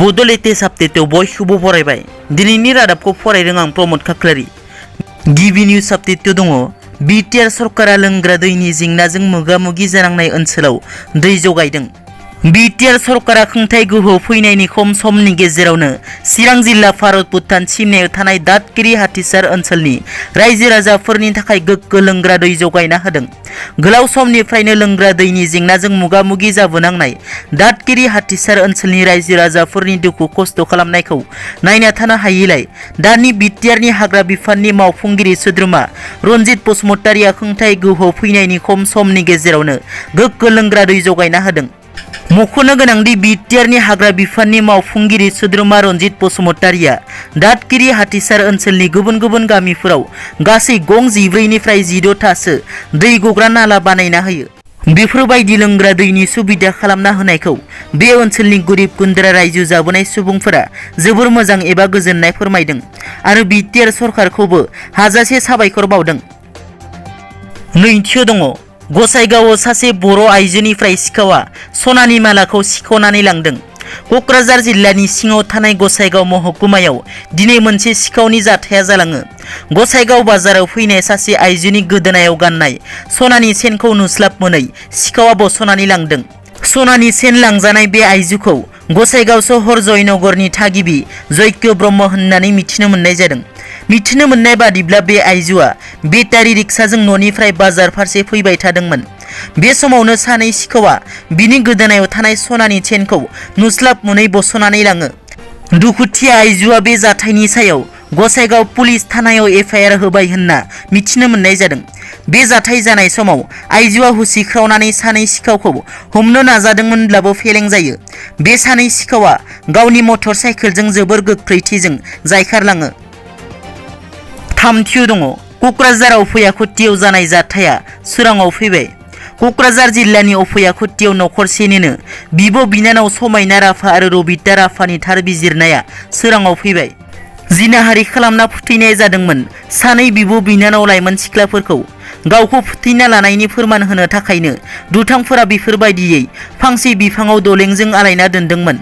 Bodo latest update बयखौबो फरायबाय दिनैनि रादाबखौ फरायदों आं प्रमोद खाख्लारि गिबि निउज अपडेट दङ बिटिआर सरकारा लोंग्रा दैनि जेंनाजों मोगा-मोगि जानांनाय ओनसोलाव दै जगायदों बिटिआर सरकारा खुंथाय गोहो फैनायनि खम समनि गेजेरावनो चिरां जिल्ला भारत भुटान सिमनायाव थानाय दादगिरि हाथिसार ओनसोलनि रायजो राजाफोरनि थाखाय गोग्गो लोंग्रा दै जगायना होदों गोलाव समनिफ्रायनो लोंग्रा दैनि जेंनाजों मोगा-मोगि जाबोनांनाय दादगिरि हाथिसार ओनसोलनि रायजो राजाफोरनि दुखु खस्थ' खालामनायखौ नायना थानो हायैलाय दानि बिटिआरनि हाग्रा बिफाननि मावफुंगिरि सोद्रोमा रनजित बसुमतारिया खुंथाय गोहो फैनायनि खम समनि गेजेरावनो गोग्गो लोंग्रा दै जगायना होदों मख'नो गोनांदि बिटिआरनि हाग्रा बिफाननि मावफुंगिरि सोद्रोमा रनजित बसुमतारिया दादगिरि हाथिसार ओनसोलनि गुबुन गुबुन गामिफोराव गासै गं 14निफ्राय 16थासो दै गग्रा नाला बानायना होयो बेफोरबायदि लोंग्रा दैनि सुबिदा खालामना होनायखौ बे ओनसोलनि गरिब गुन्द्रा रायजो जाबोनाय सुबुंफोरा जोबोर मोजां एबा गोजोननाय फोरमायदों आरो बिटिआर सरकारखौबो हाजासे साबायखर बावदों नैथियाव दङ गसाइगावआव सासे बर' आइजोनिफ्राय सिखावा सनानि मालाखौ सिख'नानै लांदों क'क्राझार जिल्लानि सिङाव थानाय गसाइगाव महकुमायाव दिनै मोनसे सिखावनि जाथाया जालाङो गसाइगाव बाजाराव फैनाय सासे आइजोनि गोदोनायाव गाननाय सनानि सेनखौ नुस्लाब मोनै सिखावा बस'नानै लांदों सनानि सेन लांजानाय बे आइजोखौ गसाइगाव सहर जयनगरनि थागिबि जयक्य ब्रह्म होननानै मिथिनो मोननाय जादों मिथिनो मोननाय बादिब्ला बे आइजोआ बेटारि रिक्साजों न'निफ्राय बाजार फारसे फैबाय थादोंमोन बे समावनो सानै सिखावा बिनि गोदोनायाव थानाय सनानि चेनखौ नुस्लाब मोनै बस'नानै लाङो दुखुथिया आइजोआ बे जाथायनि सायाव गसाइगाव पुलिस थानायाव एफआइआर होबाय होनना मिथिनो मोननाय जादों बे जाथाय जानाय समाव आइजोआ हुसिख्रावनानै सानै सिखावखौ हमनो नाजादोंमोनब्लाबो फेलें जायो बे सानै सिखावा गावनि मटर साइकेलजों जोबोर गोख्रैथिजों जायखारलाङो थामथियाव दङ क'क्राझाराव अफयाखुथियाव जानाय जाथाया सोराङाव फैबाय क'क्राझार जिल्लानि अफयाखुथियाव नखरसेनिनो बिब' बिनानाव समायना राभा आरो रबिता राभानि थार बिजिरनाया सोराङाव फैबाय जिनाहारि खालामना फुथैनाय जादोंमोन सानै बिब' बिनानाव लाइमोन सिख्लाफोरखौ गावखौ फुथैना लानायनि फोरमान होनो थाखायनो दुथांफोरा बेफोरबायदियै फांसे बिफाङाव दलेंजों आलायना दोनदोंमोन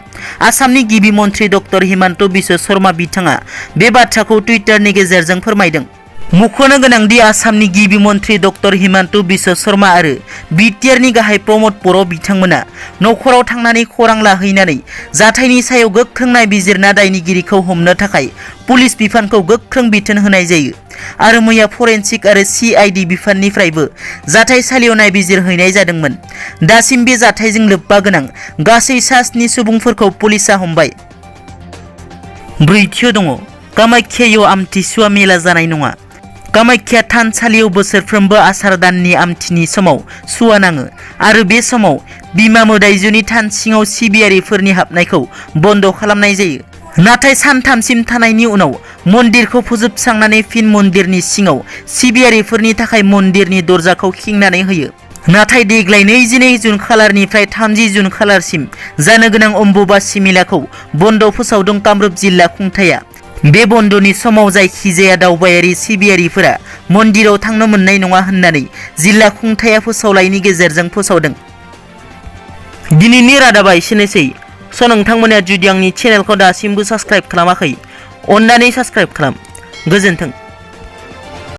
आसामनि गिबि मन्थ्रि डक्टर हिमन्त बिश्व शर्मा बिथाङा बे बाथ्राखौ टुइटारनि गेजेरजों फोरमायदों मख'नो गोनांदि आसामनि गिबि मन्थ्रि डक्टर हिमन्त बिश्व शर्मा आरो बिटिआरनि गाहाय प्रमोद बर' बिथांमोना न'खराव थांनानै खौरां लाहैनानै जाथायनि सायाव गोख्रों नायबिजिरना दायनिगिरिखौ हमनो थाखाय पुलिस बिफानखौ गोख्रों बिथोन होनाय जायो आरो मैया फरेन्सिक आरो सिआइडि बिफाननिफ्रायबो जाथायसालियाव नायबिजिरहैनाय जादोंमोन दासिम बे जाथायजों लोब्बा गोनां गासै 7 सुबुंफोरखौ पुलिसा हमबाय ब्रैथियाव दङ कामाख्यायाव आमथिसुवा मेला जानाय नङा कामाख्या थानसालियाव बोसोरफ्रोमबो आसार दाननि आमथिनि समाव सुवा नाङो आरो बे समाव बिमा मोदायजोनि थान सिङाव सिबियारिफोरनि हाबनायखौ बन्द खालामनाय जायो नाथाय सानथामसिम थानायनि उनाव मन्दिरखौ फोजोबस्रांनानै फिन मन्दिरनि सिङाव सिबियारिफोरनि थाखाय मन्दिरनि दरजाखौ खेंनानै होयो नाथाय देग्लाय 22 जुन खालारनिफ्राय 30 जुन खालारसिम जानो गोनां अम्बुबासि मेलाखौ बन्द फोसावदों कामरुप जिल्ला खुंथाया बे बन्दनि समाव जायखिजाया दावबायारि सिबियारिफोरा मन्दिराव थांनो मोननाय नङा होननानै जिल्ला खुंथाया फोसावलायनि गेजेरजों फोसावदों दिनैनि रादाबा एसेनोसै नोंथांमोना जुदि आंनि चेनेलखौ दासिमबो साबस्क्राइब खालामाखै अन्नानै साबस्क्राइब खालाम गोजोन्थों।